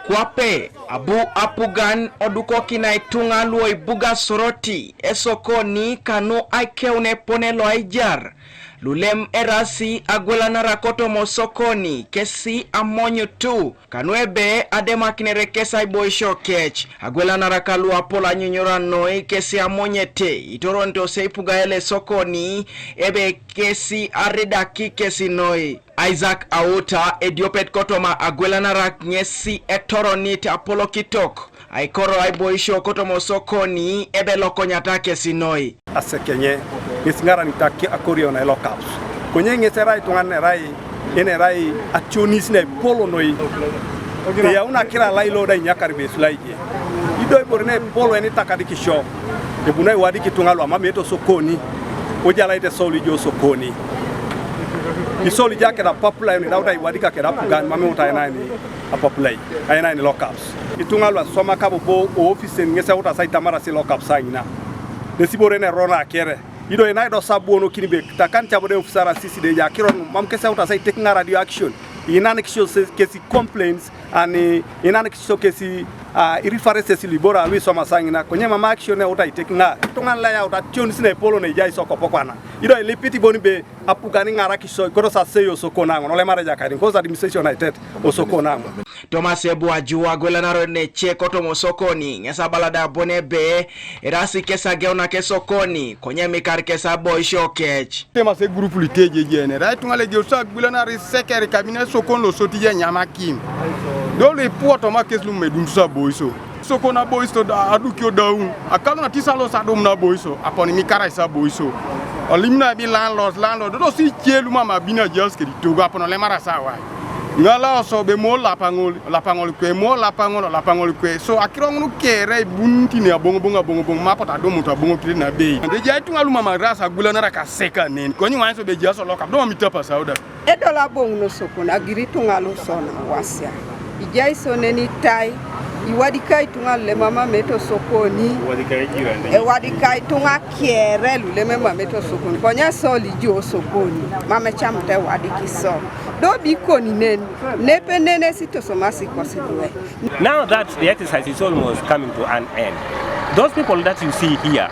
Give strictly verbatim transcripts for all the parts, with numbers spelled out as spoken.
Kwape abu apugan odukokinai ituŋa luoibuga Soroti esokoni kanu aikeun epone loaijar, lulem erasi agwelanarak kotoma osokoni kesi amonyutu, kanu ebe ademakinere kes aiboisio kec. Agwelanarak luapol anyunyura noi kesi amonyete, itorontos eipuga ele sokoni, ebe kesi aridaki kesi noi. Isaac Auta, ediopet kotoma agwelanarak, ŋesi etoronit apolokitok aikoro aiboisio kotoma osokoni, ebe lokonyata kesi noi. Asekenye, ŋes ŋaranik ta akorio na ilokaps. Konye ŋes erai ituŋanan erai, en erai ationis na epol noi. Eyaun akira lailo da inyakar bes laije. Ido ibore na epol en itakadikisio. Ebuni aiwadik ituŋa luamam eto sokoni. Ojalait esol ijo sokoni. Isol ijo akeda papulai, idauta aiwadik akeda apugan, mam euta ainaini apapulai, ainaini lokaps. Ituŋa luaswamaka bobo oofisen ŋes euta sa itamara si lokaps aŋina. Nesibore nerona kere. Ido inai do sabuonokin be takan cabo de ofisara sisi de ja kiron mam kese uta sai taking a radio action. Inan kisio se- kesi complaints ani inan kisio kesi uh, references libora awi soma sangina konye mama action ne uta itek nga tungan la ya uta tion sine polo ne jai soko pokwana. Ido ilipiti boni be apugani ngara kisio koro sa seyo soko nango ole mara ja kairin kosa administration aitet osoko nango. Thomas Ebu Ajua agwelanaro nece kotoma osokoni, ŋes abala da bon ebe erasi kes ageunak esokoni, konye emikar kes aboisio kec. Temasi egurup lu itejejen, erai ituŋa lu egeus agwelanar iseker kabine esokoni lo Soroti je enyamakin. Do lu ipu otoma kes lu mam edumutu aboiso. Sokoni aboiso da, adukio daun. Akalu na tisa los adumun aboiso, aponi imikarais aboiso. Olim na ebi landlords, landlord, do si ice lu mam abina ajaas kede itogo, aponi olemaras awai. Ŋala oso be mo lapaŋol, lapaŋol kwe, mo lapaŋol, lapaŋol kwe. So akiro ŋun kere ibunit ne aboŋoboŋ, aboŋoboŋ, mapot adumut aboŋokit na abei. Ejai ituŋa lu mam aras agwelanarak asekanen, konye iwaŋ so be ejaas olokap, do mam itapas auda. Edol aboŋ nosokon agiri ituŋa lu sona wasia. Ijai so neni tai, iwadika ituŋa lu lemam amete osokoni. Ewadika ituŋa kere lu lemam amete osokoni. Konye so lijo osokoni, mam ecamut ewadik iso. Do bikoni nen, nepe nenesi tosomasi kosi luwe. Now that the exercise is almost coming to an end, those people that you see here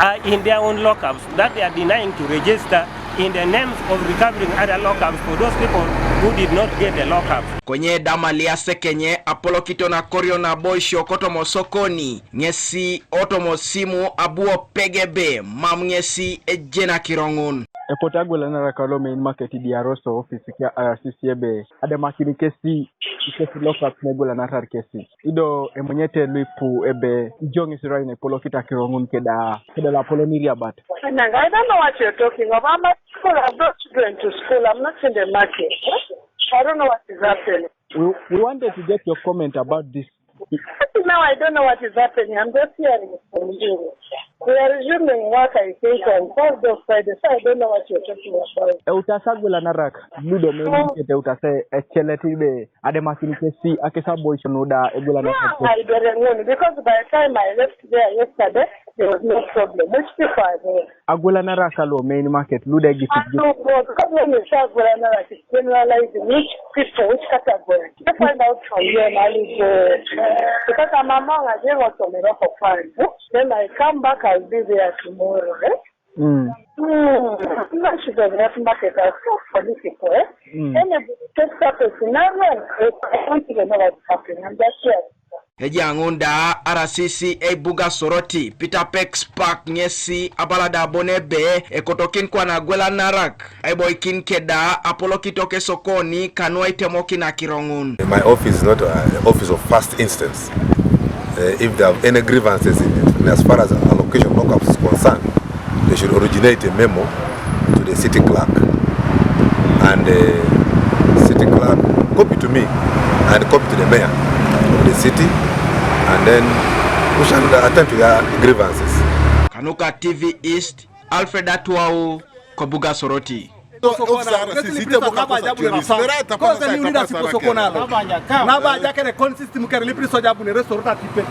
are in their own lockups that they are denying to register in the names of recovering other lockups for those people who did not get the lockups. Konye edama liasekenye apolokito nakorio naboisio kotoma osokoni, ŋesi otoma osimu abu opege be mam ŋesi ejenakiro ŋun. Epote agwelanarak lo main market idiaroso ofis kia R C C ebe ademakini kesi, kesi lockups naigwelanatar kesi. Ido emunyete luipu ebe ijo ŋes irai naipolokit akiro ŋun keda, keda lapolon iriabat. Nanga, I don't know what you're talking of. I'm at school. I've brought children to school. I'm not in the market. I don't know what is happening. We, we wanted to get your comment about this. Now I don't know what is happening. I'm just hearing from you. We are resuming work, I think, on Thursday or Friday, so I don't know what you're talking about. Eutas agwelanarak ludo memukete eutas ecelet ibe ademakin kesi akes aboisio nuda egwelanarak. No, I don't know, because by the time I left there yesterday, there was no problem. Which people are there? Agwelanarak lo main market ludo egis. Ah, no, bro, because when you say agwelanarak, it's generalizing which people, which category. You find out from them, I will go. Because I'm among a jail also, me for fun. Then I come back, I'll be there tomorrow. Eh? Mm. Mm. Not sure that market are so political. Eh? Mm. Anybody takes up a scenario and creates, I don't even know what's happening. I'm just here. Ejaŋun da R C C eibuga Soroti, Peter Pex Park ŋesi abala da bon ebe ekotokin kwana agwelanarak aiboikin keda apolokito kesokoni kanu aitemokin akiro ŋun. My office is not an office of first instance. Uh, if they have any grievances in, in as far as allocation of lockups is concerned, they should originate a memo to the city clerk and uh, city clerk copy to me and copy to the mayor of the city, and then we shall attend to their grievances. Kanuka T V East, Alfred Atuau, Kobuga Soroti. Naba aja kere consist mu kere lipri soja bunere Soroti atipe.